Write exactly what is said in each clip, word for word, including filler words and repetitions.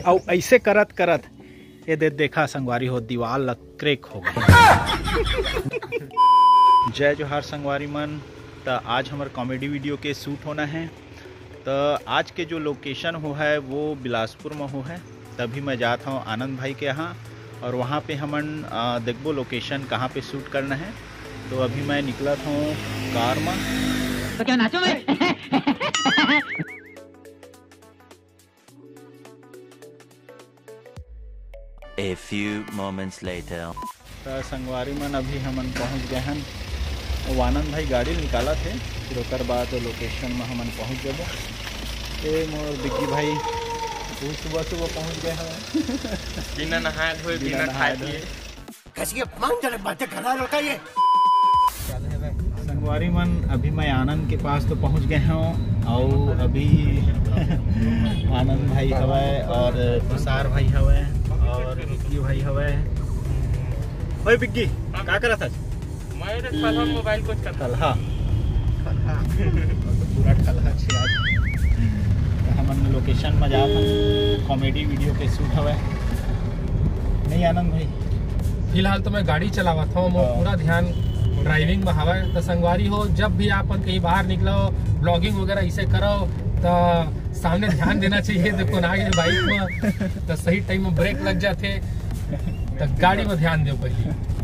अउ ऐसे करत करत ये दे देखा संगवारी हो, दीवाल ला क्रैक हो गई। जय जोहार संगवारी मन। त आज हमर कॉमेडी वीडियो के शूट होना है। त आज के जो लोकेशन हो है वो बिलासपुर में हो है। तभी मैं जात हूँ आनंद भाई के यहाँ और वहाँ पे हमन, अ, देखबो लोकेशन कहाँ पे शूट करना है। तो अभी मैं निकलत हूँ कार में। तो क्या नाचो मैं? A few moments later. त संगवारी मन, अभी हमन पहुंच गए हन। वो आनंद भाई गाड़ी निकालत हे, फिर ओकर बाद लोकेशन में हमन पहुंच जाबो। ए मोर बिग्गी भाई, तू सुबह सुबह पहुंच गए हवे। बिना नहाए धोए, बिना बिना नहाए खाए धोए। पिए। कैसी अपमानजनक बातें कर रहा है लड़का ये। संगवारी मन, अभी मैं आनंद के पास तो पहुंच गए हूँ और अभी आनंद भाई हवय और तुषार भाई हवय और बिग्गी भाई हवय। ओए बिग्गी, का करत हस? मैं रे साला मोबाइल कुछ करता। ठलहा। पूरा ठलहा छे आज। त हमन लोकेशन में जात हन, कॉमेडी वीडियो के शूट हवय। नहीं आनंद भाई? फिलहाल तो मैं गाड़ी चलावत हूँ, मोर हाँ। पूरा ध्यान ड्राइविंग में हवय। तो संगवारी हो, जब भी आप मन कहीं बाहर निकलो, ब्लॉगिंग वगैरह इसे करो, तो सामने ध्यान देना चाहिए। देखो ना, ये बाइक में तो सही टाइम में ब्रेक लग जाते, तो गाड़ी में ध्यान दो पहले।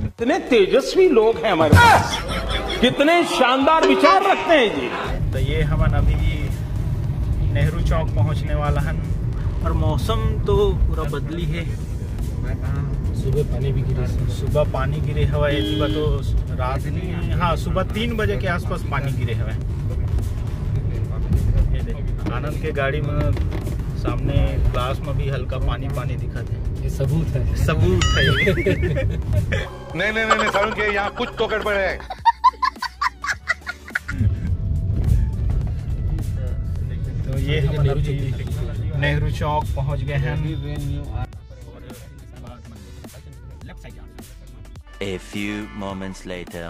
इतने तेजस्वी लोग हैं हमारे पास, कितने शानदार विचार रखते हैं जी। तो ये हमन अभी नेहरू चौक पहुंचने वाला हन और मौसम तो पूरा बदली है। सुबह पानी भी गिरे। सुबह पानी गिरे हवय, एती बर तो रात नहीं, हाँ, सुबह तीन बजे के आसपास पानी गिरे हवय। ये देख, आनंद के गाड़ी में सामने ग्लास में भी हल्का पानी पानी दिखत है। ये सबूत है। सबूत है ये। नहीं, नहीं, नहीं, नहीं, सारुण के यहाँ कुछ तो गड़बड़ है। तो ये हमन अभी नेहरू चौक पहुंच गए हैं। A few moments later.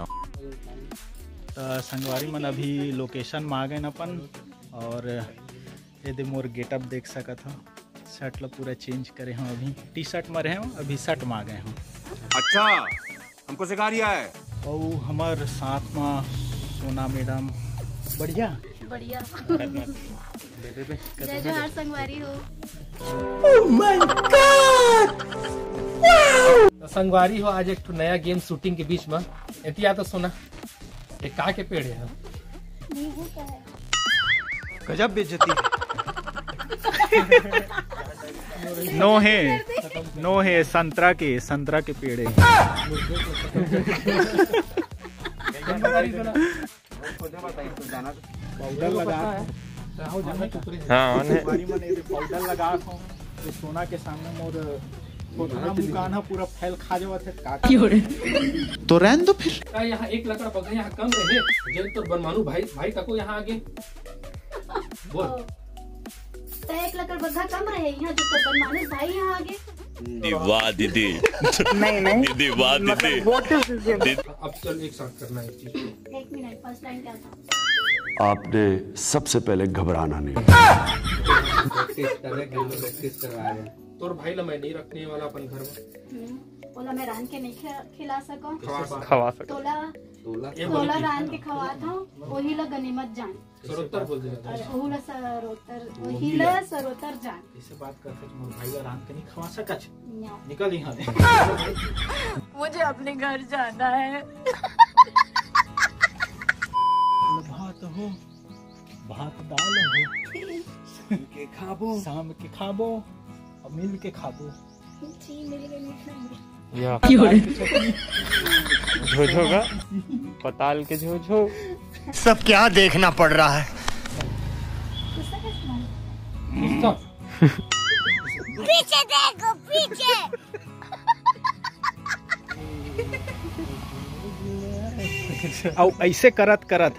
त संगवारी मन, अभी लोकेशन में आ गए अपन और ये दे मोर गेटअप देख सकत हो। शर्ट ला पूरा चेंज करे हूँ, अभी टी शर्ट में रहे हूँ, अभी शर्ट में आ गए हूँ। अच्छा, हमको सिखा रिया है। और हमार साथ में सोना मैडम, बढ़िया। बढ़िया। जय जोहार संगवारी हो। तो संगवारी हो, आज एक ठो नया गेम शूटिंग के बीच में। एती आ तो सोना, ये का के पेड़ है? नींबू का है। गजब बेइज्जती। नो है, नो है, संतरा के, संतरा के पेड़ है। पाउडर लगा। हाँ, पाउडर लगा। तो सोना के सामने मोर थोथना मुकान ह पूरा फैल खा जावत हे, का करूं? तो रहन दो फिर। का यहाँ एक लकड़ बग्घा यहाँ कम रहे, जेन तोर बनमानू भाई, भाई तको यहाँ आगे? बोल। तो एक लकड़ बग्घा कम रहे यहाँ, जो तोर बनमानू भाई यहाँ आगे? दीदी, वाह दीदी। नहीं, नहीं। दीदी, वाह दीदी। What is this? दीदी। अब चल, एक साथ करना है एक चीज। एक मिनट, फर्स्ट टाइम क्या था? आपने सबसे पहले घबराना नहीं। प्रैक्टिस कर रहे, प्रैक्टिस करवा रहे। तोर भाई ला मैं नहीं रखने वाला अपन घर में। हम्म, ओला मैं रांध के नहीं खिला, खिला सकूं। खवा सकूं। तोला, तोला। तोला रांध के खवात हूं, वही ला गनीमत जान। सरोत्तर बोल देना। अरे, ओहू ला सरोत्तर, वही ला सरोत्तर जान। इसे बात करके तुम भाई ला रांध के नहीं खवा सकच। निकल यहाँ से। मुझे अपने घर जाना है। भात हो, भात दाल हो। शाम के खाबो। शाम के खाबो, और मिल के खाबो। जी, मिल के नहीं खाएंगे। या झोझो का, पताल के झोझो। सब क्या देखना पड़ रहा है। पीछे देखो, पीछे। अउ ऐसे करत करत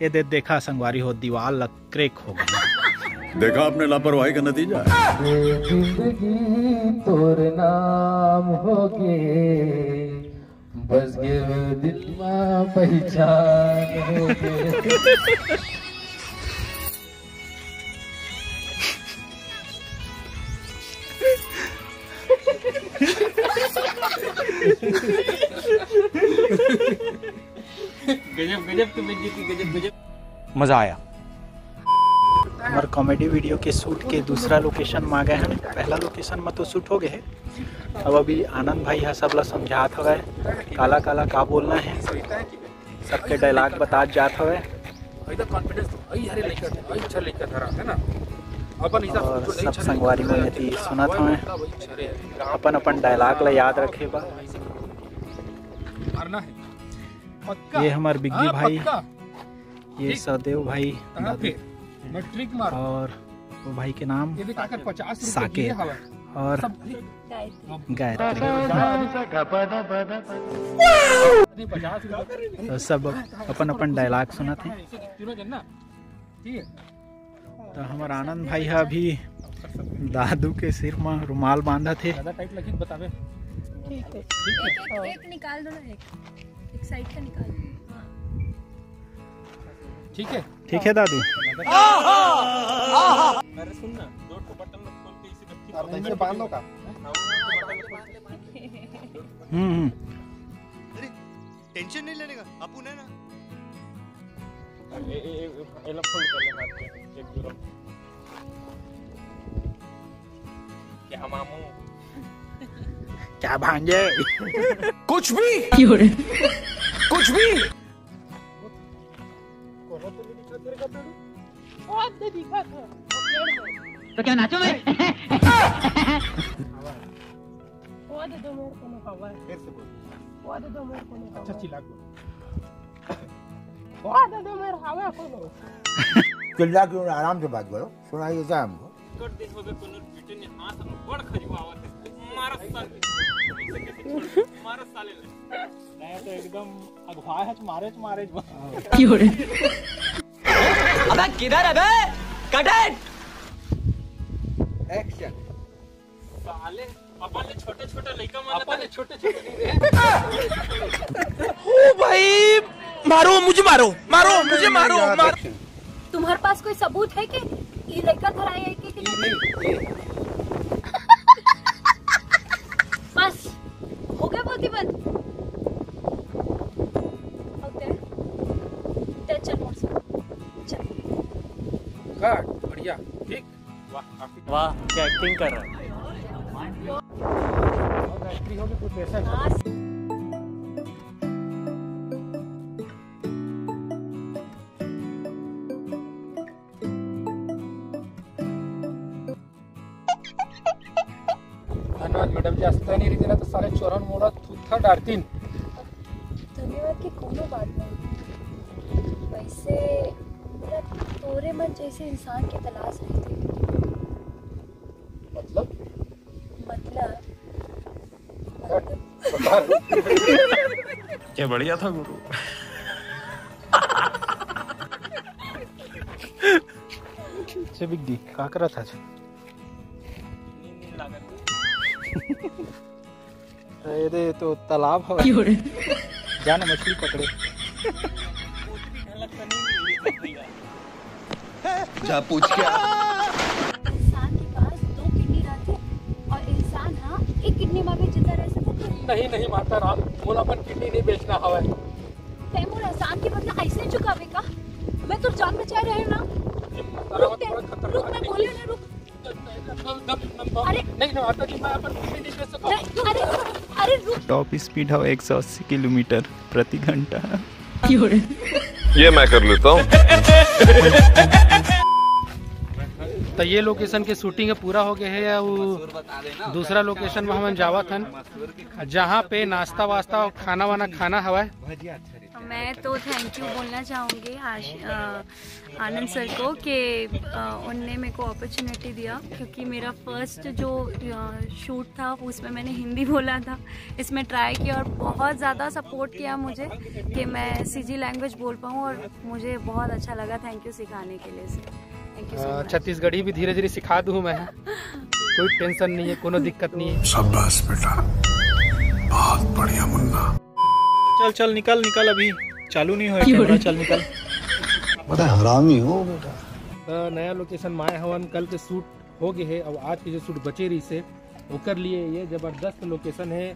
ये दे देखा संगवारी हो, दीवाल ला क्रैक हो गई। देखा आपने लापरवाही का नतीजा। ये जिंदगी तोर नाम होगे, बस गे वो दिल मा पहचान होगे। गजब, गजब, तुम बेइज्जती, गजब, गजब। मजा आया। हमर कॉमेडी वीडियो के शूट के दूसरा लोकेशन में आ गए हैं। पहला लोकेशन में तो शूट हो गए है। अब अभी आनंद भाई ह सबला समझात हवय, काला काला का बोलना है, सबके डायलॉग बतात जात हवय। एकदम कॉन्फिडेंस तो, "अई हरे लइका, अई अच्छा लइका धरा है ना।" अपन हिसाब से और जो सब अच्छा संगवारी मन यदि सुनत हवय, अपन अपन डायलॉग ला याद रखे बा। मारना है। पक्का? ये हमार बिग्गी हाँ, भाई, पक्का। ये ठीक। सदेव भाई, कहाँ दादू। पे? मैं ट्रिक मार। और वो भाई के नाम ये भी काकर पचास रुपए साकेत दिए हवा। और सब गायत्री। नहीं, पचास रुपए। तो सब अपन अपन डायलॉग सुनत हे। तीनों जन ना, ठीक है। तो हमार आनंद भाई ह अभी दादू के सिर में रुमाल बांधत हे। ज्यादा टाइट लगी बतावे। ठीक है। एक, एक, एक निकाल दो ना, एक, एक साइड का निकाल दो। हाँ। ठीक है। ठीक है दादू। अरे सुन ना, दो ठो बटन खोल के इसे गट्ठी अब ऐसे बांध लो का? हम्म हम्म। अरे टेंशन नहीं लेने का, अपन है ना। ए, ए, ए, ए, एला फोल्ड कर ले हाथ में, एक दूर। क्या मामू? क्या भांजे? कुछ भी। कुछ भी। तो क्या नाचो मैं? वो दे दो मेरे को, नहीं हवा है। फिर से बोल। वो दे दो मेरे को, नहीं हवा है। अच्छा, चिल्ला के बोल। वो दे दो मेरे हवा है, कोनो। चिल्ला क्यों, आराम से बात करो, सुनाई देता है हमको। कर दे होबे कोनो बेटे ने हाथ में बड़ खजुआवत है। मारो साले। मारो साले। मैं तो एकदम अगवा है, मारे, मारे। क्यों रे? अबे किधर है बे? कट इट। एक्शन। साले, अपन ले छोटे-छोटे लइका मन अपन ले छोटे-छोटे नहीं रे। ओ भाई, मारो, मुझे मारो, मारो, मुझे मारो, मारो। तुम्हारे पास कोई सबूत है कि ये लइका धराए है कि, कि नहीं? बस, हो गया बोलती बंद। होते हैं। चल, चल, मौसी। चल। काट, बढ़िया, ठीक। वाह, काफी वाह, क्या एक्टिंग कर रहा है। धन्यवाद मैडम जी, असं नाही रीतीनं तर सारे चोरण मोड़ा थुत्था डारतीन। धन्यवाद की कोनो बात नहीं। वैसे मेरा तोरे मन जैसे इंसान की तलाश रही थी। मतलब? मतलब, मतलब। क्या बढ़िया था गुरु। से बिग डी का करत हस? अरे, तो तालाब हवा। क्यों रे? जाना मछली पकड़े। जा पूछ के आ। इंसान के पास दो किडनी रहती और इंसान, हाँ, एक किडनी में भी जिंदा रह सकता है। नहीं, नहीं माता राम, मोला अपन किडनी नहीं बेचना हवा। तै मोर एहसान के बदला ऐसे चुकावे का? मैं तो जान बचा रहे ना। रुक, रुक, मैं बोले ना, रुक। अरे। नहीं, नहीं, माता जी, मैं अपन किडनी नहीं बेच सकता। अरे, अरे, रुक। टॉप स्पीड हवा एक सौ अस्सी किलोमीटर प्रति घंटा। ये मैं कर लेता हूँ। तो ये लोकेशन के शूटिंग है, पूरा हो गया है। वो दूसरा लोकेशन में हम जावत हन, जहाँ पे नाश्ता वास्ता और खाना वाना खाना हवा है। मैं तो थैंक यू बोलना चाहूँगी आश-, अ, आनंद सर को कि, अ, उनने मेरे को अपॉर्चुनिटी दिया, क्योंकि मेरा फर्स्ट जो, अ, शूट था, उसमें मैंने हिंदी बोला था। इसमें ट्राई किया और बहुत ज़्यादा सपोर्ट किया मुझे कि मैं सीजी लैंग्वेज बोल पाऊँ, और मुझे बहुत अच्छा लगा। थैंक यू सिखाने के लिए sir. Thank you so much. Chhattisgarhi भी धीरे धीरे सिखा दूँ मैं। कोई टेंशन नहीं है, कोनो दिक्कत नहीं है। शाबाश बेटा, बहुत बढ़िया मुन्ना। चल चल निकल निकल, अभी चालू नहीं होया कैमरा, चल निकल। बड़ा हरामी हो बेटा। तो नया लोकेशन माय हवन, कल के शूट हो गए है। अब आज के जो शूट बचे रही से, ओकर लिए ये जबरदस्त लोकेशन है।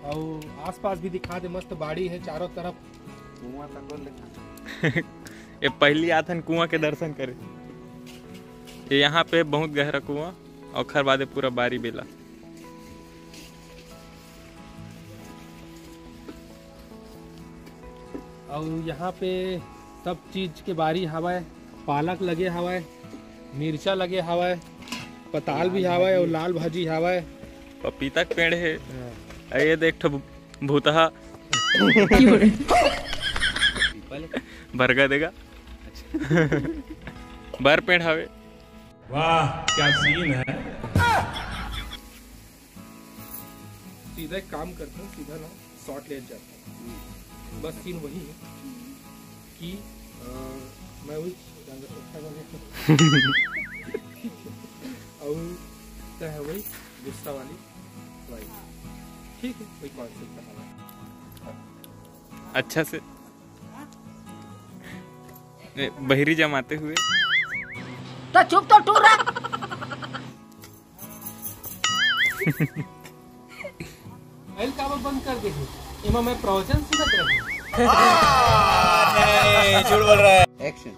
अउ आसपास भी दिखा दे, मस्त बाड़ी हे चारों तरफ। कुआं तक बोल लेखा। ये पहली आथन कुआं के दर्शन करे। ये यहाँ पे बहुत गहरा कुआं, ओखर बादे पूरा बारी बेला। अउ यहाँ पे सब चीज के बारी हवय, पालक लगे हवय, मिर्चा लगे हवय, पताल भी हवय अउ लाल भाजी हवय। पपीता के पेड़ है। हाँ। अ, ये देख ठो भूतहा। बरगा देगा। बर पेड़ हवे। वाह, क्या सीन है। सीधा एक काम करते हैं, सीधा ना शॉट ले जाते हैं। बस सीन वही है कि अ, मैं वही और तय है वही गुस्सा वाली वाइफ। ठीक है, वही कॉन्सेप्ट है हमारा। अच्छा से ए, बहिरी जमाते हुए। तो चुप तो टूरा। फाइल काबर बंद कर दे हे? एमा मैं प्रवचन सुनत रहूं। नहीं, झूठ बोल रहा है। एक्शन।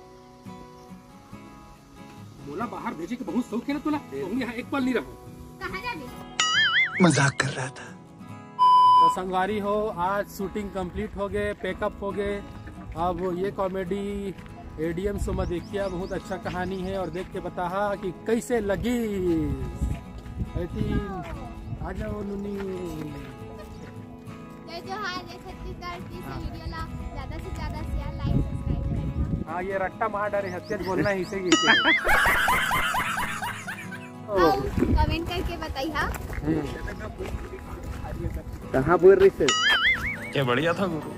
मोला बाहर भेजे के बहुत शौक है ना तोला, तो हम यहाँ एक पल नहीं रहूं। कहाँ जाबे? मजाक कर रहा था। तो संगवारी हो, आज शूटिंग कंप्लीट हो गए, पैकअप हो गए। अब ये कॉमेडी एडीएम शो में देखिए, बहुत अच्छा कहानी है और देख के बताहा कि कैसे लगी। आई थिंक आ जाओ नुनी। जय जोहार, जय छत्तीसगढ़। प्लीज वीडियो ला ज्यादा से ज्यादा शेयर, लाइक, सब्सक्राइब करना। हाँ, ये रट्टा मार डारे, हत्या बोलना है इसे की। और कमेंट करके बताइहा। कहाँ बोल रही सर? ये बढ़िया था गुरु।